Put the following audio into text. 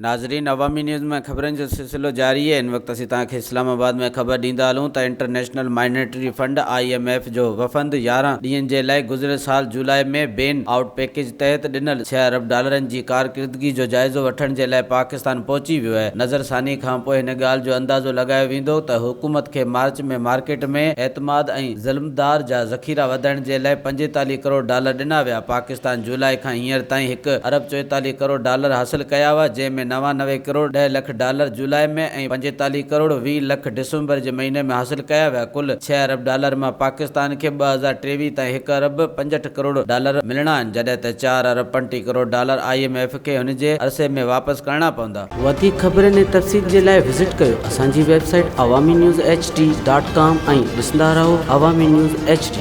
ناظرين عوامي نيوز ۾ خبرن جو سلسلو جاري آهي هن وقت اسين توهان کي اسلام آباد ۾ خبر ڏيندا هلون ته international monetary fund I M F جو وفد 11 ڏينهن جي لاء گذريل سال جولاء ۾ بين آئوٽ پيڪيج تحت ڏنل ڇهه ارب ڊالرن جي ڪارڪردگي جو جائزو وٺڻ جي لاء پاڪستان پهچي ويو آهي نظرثاني کانپوء هن ڳالهه جو اندازو لڳايو ويندو ته حڪومت کي مارچ ۾ مارڪيٽ ۾ اعتماد ۽ ظلمدار جا ذخيرا وڌائڻ جي لاء 45 ڪروڙ ڊالر ڏنا ويا پاڪستان جولاء کان هينئر تائين هڪ ارب 44 ڪروڙ ڊالر حاصل ڪيا هئا، جنهن ۾ 99 ڪروڙ 10 لک ڊالر جولاء ۾ ۽ 45 ڪروڙ 20 لک ڊسمبر جي مهيني ۾ حاصل ڪيا ويا. ڪل ڇهه ارب ڊالر مان پاڪستان کي 2023 تائين هڪ ارب 65 ڪروڙ ڊالر ملڻا آهن، جڏهن ته چار ارب 35 crore dollar I M F کي هن جي عرصي ۾ واپس ڪرڻا پوندا. وڌيڪ خبرن ۽ تفصيل جي لاء وزٽ ڪيو اسان جي website Awami news H D dot com ۽ ڏسندا رهو عوامي نيوز ايڇ ڊي.